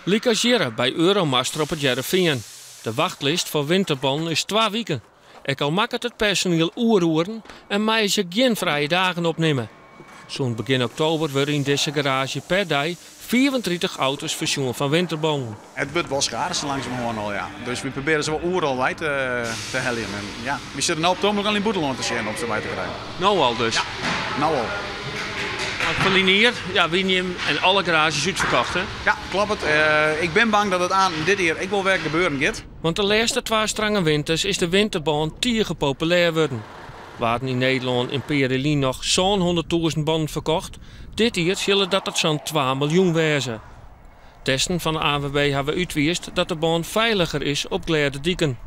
Lykas hjirre by Euromaster op It Hearrenfean. De wachtlist foar winterbannen is 2 wiken. Ek al makket it personiel oeroeren en meie se gjin frije dagen opnimme. Sûnt begjin oktober wurde yn dizze garaazje per dei 35 auto's foarsjoen fan winterbannen. It wurdt wol schaars langsumoan al, ja. Dus wy probearje se wol oeral wei te heljen. En ja, wy sitte no op it ogenblik al yn it bûtenlân te sjen om se wei te krijen. No al dus? Ja, no al. Want ferline jier, ja, wiene en alle garaazjes útferkocht, hè? Ja, kloppet. Ik bin bang dat it oan dit jier ek wol wer gebeuren giet. Want de lêste twa strange winters is de winterbân tige populêr wurden. Waarden yn Nederlân in pear jier noch 700.000 bannen ferkocht. Dit jier sille dat it sa'n 2 miljoen wêze. Testen fan de ANWB hawwe útwiisd dat de bân feiliger is op glêde diken.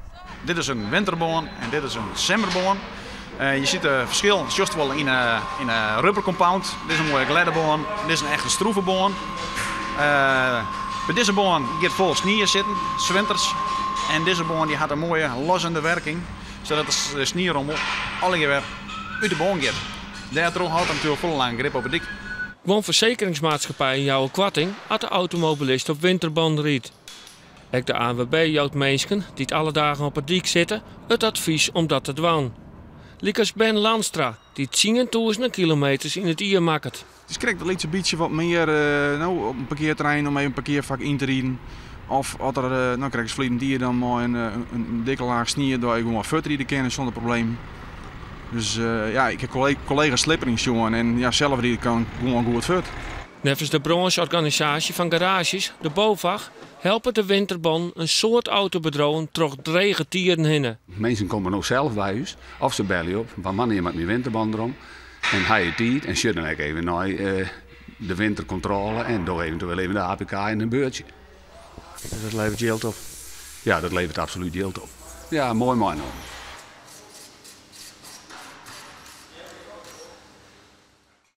Dit is in winterbân en dit is in simmerbân. Je ziet het verschil, sjochst wol yn in rubber compound. Dit is in moaie glêde bân, dit is in echte stroeve bân. By dizze bân giet fol snie sitten, winters. En dizze bân dy hat in moaie lossende wurking, sadat de snierommel allegear wer út de bân giet. Dêrtroch hâldt er natuerlik folle langer grip op de dyk. Guon fersekeringsmaatskippijen jouwe koarting as de automobilist op winterbannen rydt. Ek de ANWB jout minsken dy't alle dagen op 'e dyk sitte it advys om dat te dwaan. Lykas Ben Landstra, dy't tsientûzenen kilometers yn it jier makket. It is krekt in lytse bytsje wat mear no, op in parkearterrein om even in parkearfak yn te riden. Of as der, no krekt as ferline jier dan mei in dikke laach snie dat je gewoan fuortride kinne sûnder probleem. Dus ja, ik ha kollega's slippering sjoen en ja, sels ride kin gewoan goed fuort. Neffens de brânsjorganisaasje fan garaazjes, de BOVAG, helpe de winterbannen in soad autobedriuwen troch drege tiden hinne. Minsken komme no sels by ús of se belje op fan wannear moat myn winterbân derom. En ha je tiid en sjoch dan ek even nei de winterkontrôle en doch eventueel even de APK en in beurtsje. Dus dat leveret jild op? Ja, dat leveret absolút jild op. Ja, moai meinaam.